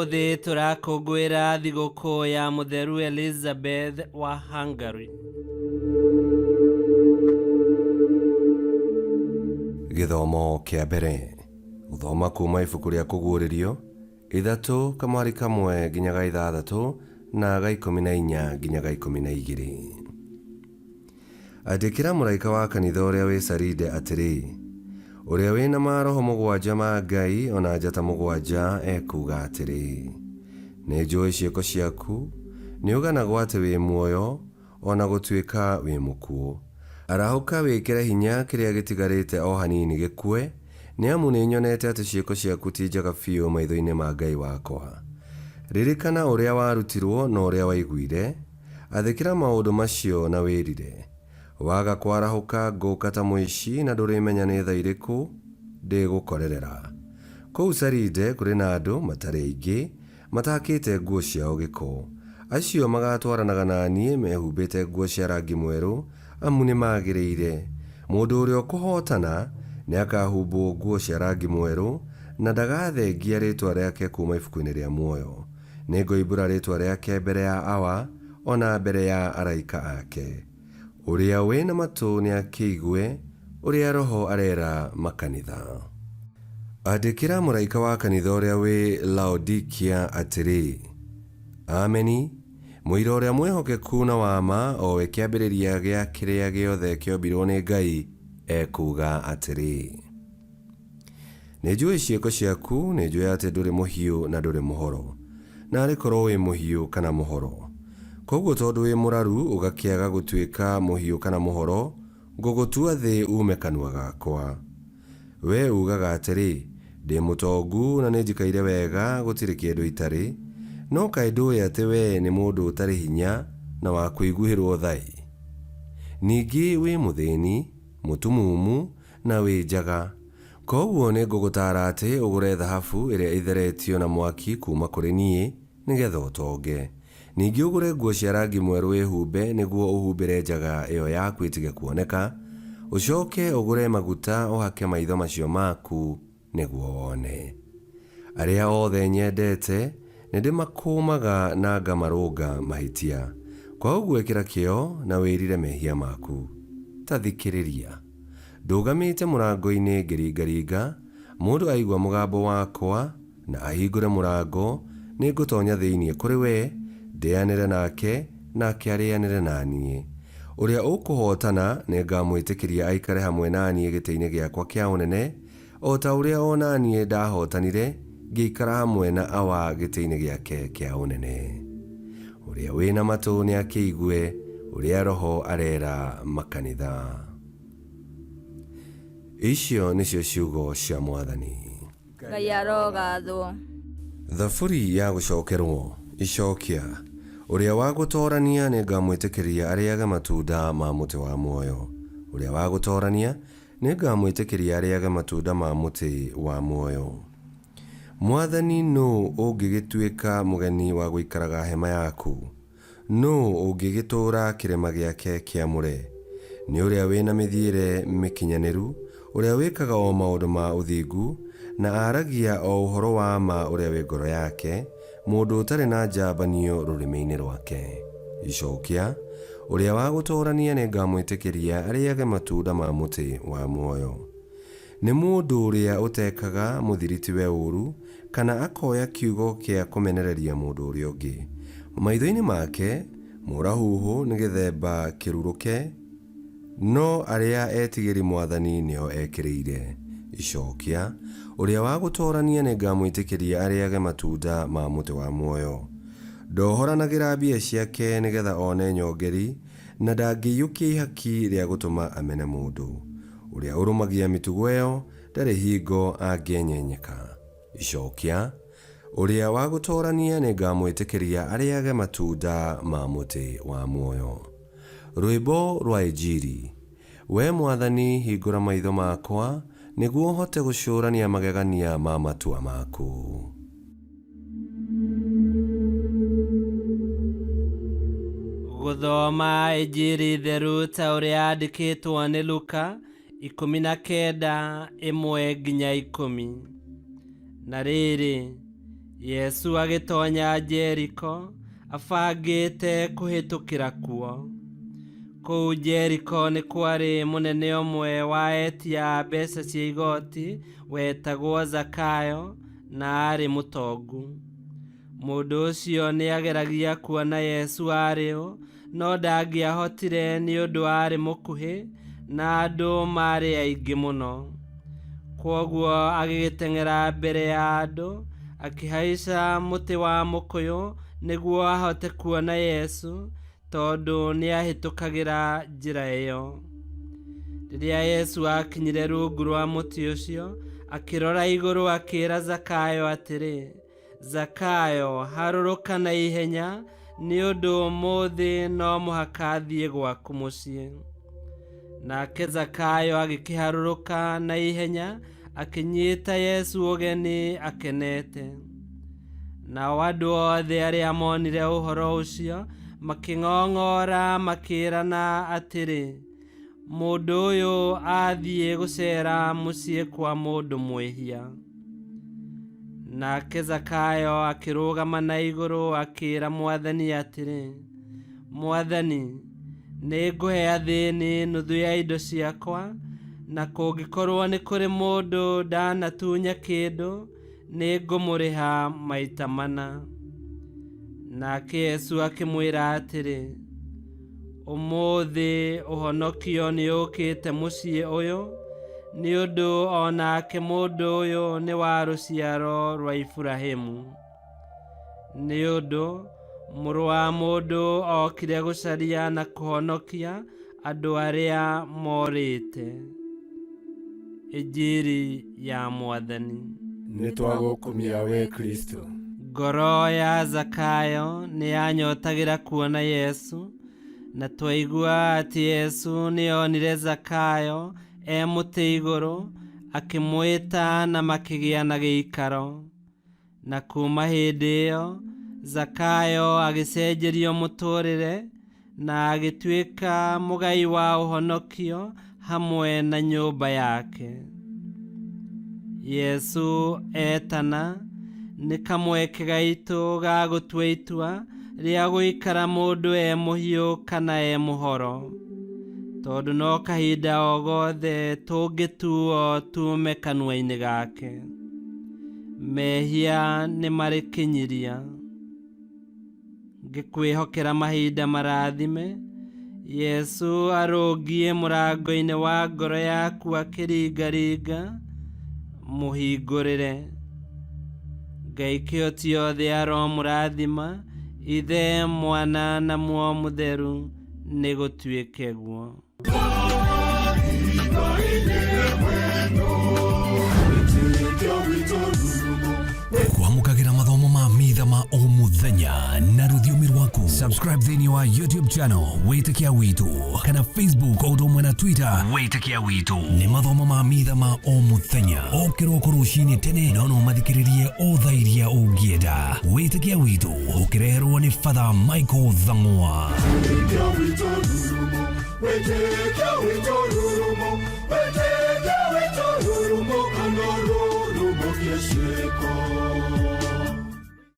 Ũmũthĩ tũrakũngũĩra thigũkũ ya Mũtheru Elizabeth wa Hungary. Gĩthomo kĩa mbere. Gũthoma kuuma ibuku rĩa Kũguũrĩrio, ithatũ kamwari kamwe nginya ga ithathatũ na ga 14 nginya ga 12. Andĩkĩra mũraika wa kanitha ũrĩa wĩ Saride atĩrĩ, Ũrĩa wĩ na maroho mũgwanja ma Ngai o na njata mũgwanja ekuuga atĩrĩ, Nĩnjũũĩ ciĩko ciaku, nĩũganagwo atĩ wĩ muoyo, o na gũtuĩka wĩ mũkuũ. Arahũka wĩkĩre hinya kĩrĩa gĩtigarĩte o hanini gĩkue, nĩ amu nĩnyonete atĩ ciĩko ciaku ti njega biũ maitho-inĩ ma Ngai wakwa. Ririkana ũrĩa warutirwo na ũrĩa waiguire, Athĩkĩra maũndũ macio na wĩrire. Waga kwarahũka ngũka ta mũici na ndũrĩmenya nĩ thaa irĩkũ ndĩgũkorerera. Kũu Saride kũrĩ na andũ matarĩ aingĩ matahakĩte nguo ciao gĩko. Acio magaatwaranaga na niĩ mehumbĩte nguo cia rangi mwerũ, amu nĩmagĩrĩire. Mũndũ ũrĩa ũkũhootana nĩakahumbwo nguo cia rangi mwerũ, na ndagathengia rĩĩtwa rĩake kuuma ibuku-inĩ rĩa muoyo. Nĩngoimbũra rĩĩtwa rĩake mbere ya Awa, o na mbere ya araika ake. Ũrĩa wĩ na matũ nĩakĩigue ũrĩa Roho arera makanitha. Andĩkĩra mũraika wa kanitha ũrĩa wĩ Laodikia atĩrĩ, Ameni, mũira ũrĩa mwĩhokeku na wa ma, o we kĩambĩrĩria gĩa kĩrĩa gĩothe kĩombirwo nĩ Ngai, ekuuga atĩrĩ. Nĩnjũĩ ciĩko ciaku, nĩnjũĩ atĩ ndũrĩ mũhiũ na ndũrĩ mũhoro. Naarĩ korwo wĩ mũhiũ kana mũhoro! Kwoguo tondũ wĩ mũraru ũgakĩaga gũtuĩka mũhiũ kana mũhoro, ngũgũtua thĩ uume kanua gakwa. Wee uugaga atĩrĩ, 'Ndĩ mũtongu na nĩnjikaire wega, gũtirĩ kĩndũ itarĩ. No kaĩ ndũũĩ atĩ wee nĩ mũndũ ũtarĩ hinya na wa kũiguĩrwo tha-ĩ? Ningĩ wĩ mũthĩĩni, mũtumumu, na wĩ njaga. Kwoguo nĩngũgũtaara atĩ ũgũre thahabu ĩrĩa ĩtheretio na mwaki kuuma kũrĩ niĩ, nĩ geetha ũtonge. Ningĩ ũgũre nguo cia rangi mwerũ wĩhumbe nĩguo ũhumbĩre njaga ĩyo yaku ĩtige kuoneka, ũcooke ũgũre maguta ũhake maitho macio maku nĩguo wone. Arĩa othe nyendete nĩndĩmakũũmaga na ngamarũnga mahĩtia. Kwa ũguo ĩkĩra kĩyo na wĩrire mehia maku. Ta thikĩrĩria! Ndũgamĩte mũrango-inĩ ngĩringaringa, mũndũ aigua mũgambo wakwa na ahingũre mũrango, nĩngũtonya thĩinĩ kũrĩ we, ndĩanĩre nake, nake arĩanĩre na niĩ. Ũrĩa ũkũhootana nĩngamwĩtĩkĩria aikare hamwe na niĩ gĩtĩ-inĩ gĩakwa kĩa ũnene, O ta ũrĩa o na niĩ ndahootanire, ngĩikara hamwe na Awa gĩtĩ-inĩ gĩake kĩa ũnene. Ũrĩa wĩ na matũ nĩakĩigue ũrĩa Roho arera makanitha. Icio nĩcio ciugo cia Mwathani. Ngai arogathwo. Thaburi ya gũcokerwo. Icokia. Ũrĩa wa gũtoorania nĩngamwĩtĩkĩria arĩage matunda ma mũtĩ wa muoyo. Ũrĩa wa gũtoorania Nĩngamwĩtĩkĩria arĩage matunda ma mũtĩ wa muoyo. Mwathani, nũũ ũngĩgĩtuĩka mũgeni wa gũikaraga hema yaku? Nũũ ũngĩgĩtũũra kĩrĩma gĩake kĩamũre? Nĩ ũrĩa wĩ na mĩthiĩre mĩkinyanĩru, ũrĩa wĩkaga o maũndũ ma ũthingu, na aaragia o ũhoro wa ma ũrĩa wĩ ngoro yake, Mũndũ ũtarĩ na njambanio rũrĩmĩ-inĩ rwake. Icokia, Ũrĩa wa gũtoorania nĩngamwĩtĩkĩria arĩage matunda ma mũtĩ wa muoyo. Nĩ mũndũ ũrĩa ũtekaga mũthiritiwe ũũru, kana akoya kiugo kĩa kũmenereria mũndũ ũrĩa ũngĩ. Maitho-inĩ make, mũũra-huhũ nĩ gĩthemba kĩrurũke, No arĩa etigĩri Mwathani nĩo ekĩrĩire. Icokia, Ũrĩa wa gũtoorania nĩngamwĩtĩkĩria arĩage matunda ma mũtĩ wa muoyo. Ndohoranagĩra mbia ciake nĩ getha one nyongeri, na ndangĩiyũkia ihaki rĩa gũtũma amene mũndũ. Ũrĩa ũrũmagia mĩtugo ĩyo ndarĩ hingo angĩenyenyeka. Icokia, Ũrĩa wa gũtoorania nĩngamwĩtĩkĩria arĩage matunda ma mũtĩ wa muoyo. Rwĩmbo rwa Injiri. Wee Mwathani, hingũra maitho makwa, nĩguo hote gũcũũrania magegania ma matua maku. Gũthoma Injiri theru ta ũrĩa yandĩkĩtwo nĩ Luka 19 1 nginya 10. Na rĩrĩ, Yesu agĩtonya Jeriko abangĩte kũhĩtũkĩra kuo. Kũu Jeriko nĩ kwarĩ mũnene ũmwe wa etia a mbeca cia igoti wetagwo Zakayo na aarĩ mũtongu. Mũndũ ũcio nĩageragia kuona Yesu aarĩ ũ, no ndangĩahotire nĩ ũndũ aarĩ mũkuhĩ na andũ maarĩ aingĩ mũno. Kwoguo agĩgĩteng'era mbere ya andũ, akĩhaica mũtĩ wa mũkũyũ nĩguo ahote kuona Yesu, tondũ nĩahĩtũkagĩra njĩra ĩyo. Rĩrĩa Yesu aakinyire rungu rwa mũtĩ ũcio, akĩrora igũrũ akĩĩra Zakayo atĩrĩ, Zakayo, harũrũka na ihenya, nĩ ũndũ ũmũthĩ no mũhaka thiĩ gwaku mũciĩ. Nake Zakayo agĩkĩharũrũka na ihenya, akĩnyita Yesu ũgeni akenete. Nao andũ othe arĩa monire ũhoro ũcio makĩng'ong'ora makĩĩrana atĩrĩ, mũndũ ũyũ athiĩ gũceera mũciĩ kwa mũndũ mwĩhia. Nake Zakayo akĩrũgama na igũrũ akĩĩra Mwathani atĩrĩ, Mwathani, nĩngũhe athĩni nuthu ya indo ciakwa, na kũngĩkorwo nĩ kũrĩ mũndũ ndanatunya kĩndũ, nĩngũmũrĩha maita mana. Nake Yesu akĩmwĩra atĩrĩ, ũmũthĩ ũhonokio nĩũkĩte mũciĩ ũyũ, nĩ ũndũ o nake mũndũ ũyũ nĩ wa rũciaro rwa Iburahĩmu. Nĩ ũndũ mũrũ wa mũndũ okire gũcaria na kũhonokia andũ arĩa morĩte. Injiri ya Mwathani. Nĩtwagũkumia we Kristo. Ngoro ya Zakayo nĩyanyotagĩra kuona Yesu, na twaigua atĩ Yesu nĩonire Zakayo e mũtĩ igũrũ, akĩmwĩta na makĩgĩa na gĩikaro. Na kuma hĩndĩ ĩyo Zakayo agĩcenjerio mũtũrĩre na agĩtuĩka mũgai wa ũhonokio hamwe na nyũmba yake. Yesu etana nĩ kamweke gaitũ ga gũtua itua rĩa gũikara mũndũ e mũhiũ kana e mũhoro, tondũ no kahinda o gothe tũngĩtuo tume kanua-inĩ gake. Mehia nĩ marĩ kĩnyiria. Ngĩkwĩhokera mahinda marathime, Yesu arũngiĩ mũrango-inĩ wa ngoro yaku akĩringaringa, mũhingũrĩre. Ngai kĩhoti othe aromũrathima, Ithe, Mwana na Muoyo Mũtheru, nĩ gũtuĩke guo. Kwamũkagĩra mathomo ma mitha ma o mũthenya na rũthiomi rwaku. Subscribe thĩinĩ wa YouTube channel Wĩtĩkia Witũ kana Facebook o ũndũ ũmwe na Twitter Wĩtĩkia Witũ. Nĩ mathomo ma mitha ma o mũthenya o kĩroko rũcinĩ tene, no no mathikĩrĩrie o thaa iria ũngĩenda. Wĩtĩkia Witũ ũkĩreherwo nĩ Father Michael Thang'wa. Wĩtĩkia witũ rurumo, wĩtĩkia witũ rurumo, kana rurumo kĩciko.